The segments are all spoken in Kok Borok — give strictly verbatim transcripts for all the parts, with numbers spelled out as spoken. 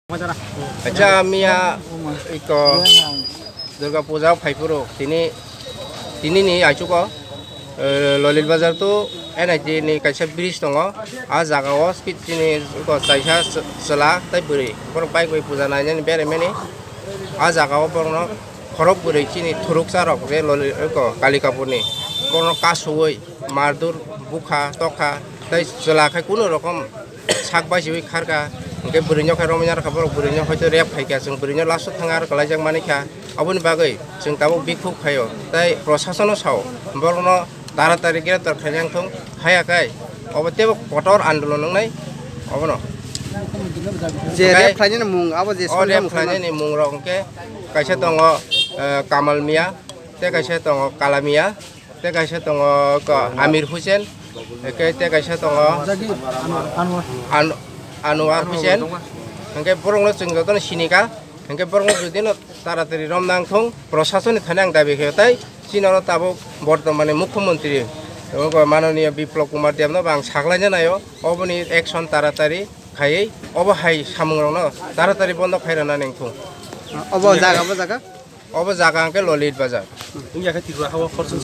Acha miya iko Durga Puja phaiphuru tini, tini ni aichuko, eh, Lolit Bazar to N I T ni kaisa bridge tongo. A jaga o speed chini iko chaisa ch-, chwla tai bwrwi borok bike bai puja nainani beraimani. A jaga o borokno khorok bwrwi chini thuruksa rok je Lolit iko Kalikapur ni borokno kasugwi mardur bukha tokha tai chwla khai kunu rokom sak baisiwi kharkha, hwnkhe bwrwino khai romwi narwkha, borok bwrwino hoito rep khaikha, chwng bwrwino laso thang aro kwlaijak manikha. Aboni bagwi chwng tabuk bikhuk khaio, tai prosasono sao, borokno taratari greptar khaina wngthung, haya khai obo teibo kotor andolon wngnai obono. Je hwnkhe rep khlainani mung, abo je o rep khlainani mungrok hwnkhe kaisa tongo, eh, Kamal Mia, tei kaisa tongo Kala Mia, tei kaisa tongo ko Amir Hussein, hwnkhe tei kaisa tongo An-, Anwar Hussein. Hwnkhe borokno chwng jotono sinika, hwnkhe borokno judino taratari romna wngthung, prosasoni thani ang dabi khaio. Tai chini oro tabuk bortomani mukhyamantri, tongo ko mananiya Biplab Kumar Debno bo ang saklaina naio, oboni action taratari khaiwi obo hai samungrokno taratari bondo khairana wngthung. Obo jaga, obo jaga? Obo jaga hwnkhe Lolit Bazar. Wngya khe Tripura ha-o khoroksa.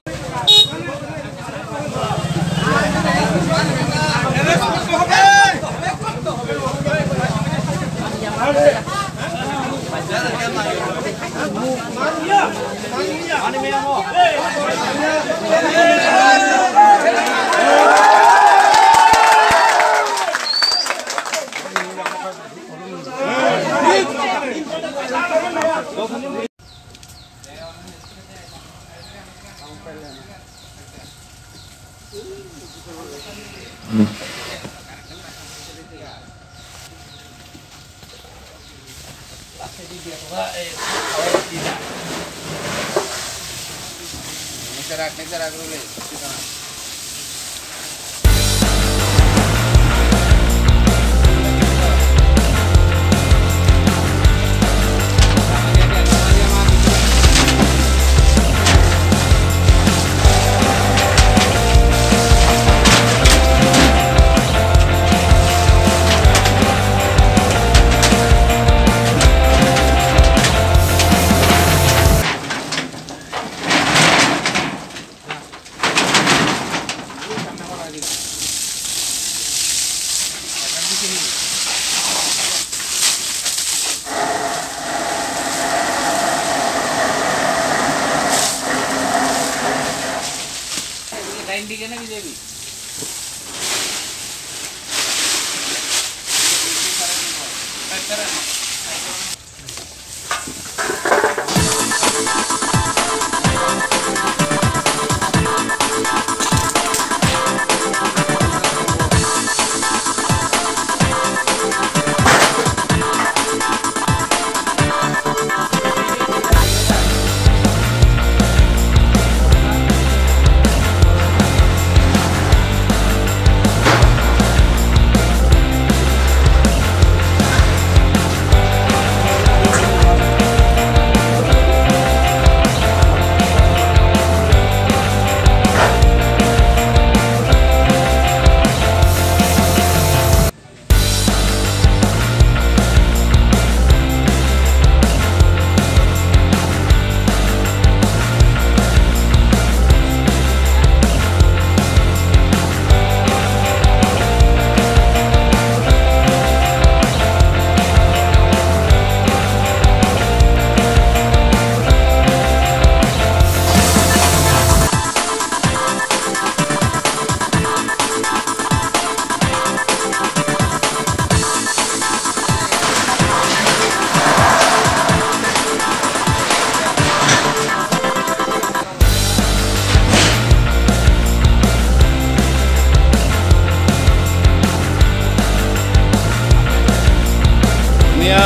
Mia,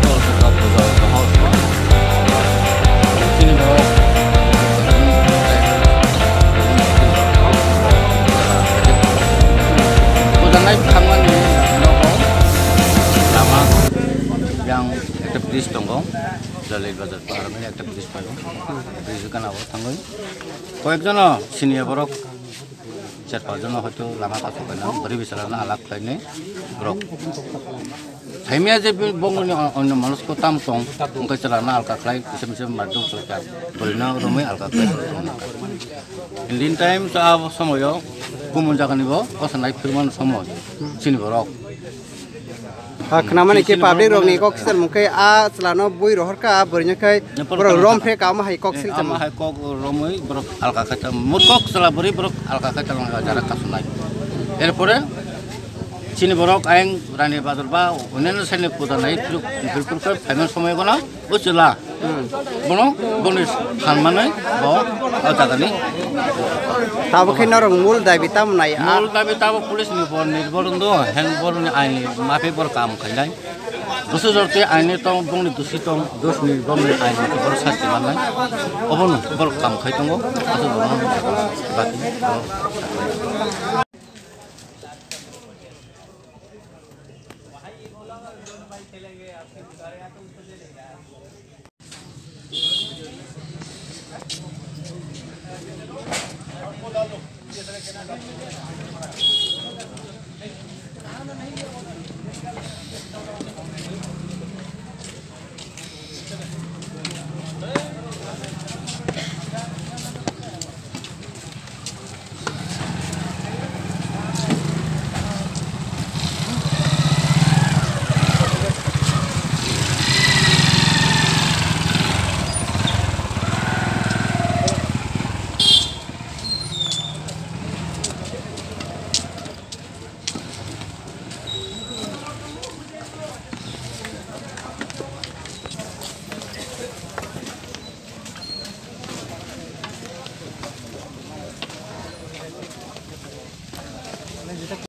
tol se kap puja o kahor sa. Chini borok. Puja nai thangmani nogo lama yang ekta bridge tongo. Jalai bazar par mani ekta bridge tongo. Bridge gana o thangwi. Koyek jono siniya borok. Char pach jono hoito lama paso kainang, bwrwi bwsala no alak khlainai borok. Thaimya je bongni onno manusko tam tong, wngkha chwla na alka khlai, kisa misa marduk chwla, bwrwi na romwi alka khlai. Indin time sa abo somoyo, kumun jagani bo, kosa nai phirman somoy, chini borok. Ha, khwnamani khe public rokni kok sichar mungkhe a chwlano bui rohorkha, bwrwino khai borok rom phe kama hai kok sil tamo. Ama hai kok romwi borok alka khaita, mut kok chwla bwrwi borok alka khaita langkha jara kasunai. Erpore chini borok ayang rani bazar ba oneno sene puda nai phiruk phiruk khe phaiman somoi gona. O chwla, bono, boni sanmani, bo, o jagani. Tabo khe norok mul dabi tamo nai a? Mul dabi tabo police ni bor nirbor wngdo, hen borni aini mapi bor kam khainai. Dusu jorti aini tong, bongni dusi tong, dos ni bongni aini bor sasti mannai. Obono bor kam khai tongo, aswk bono bati.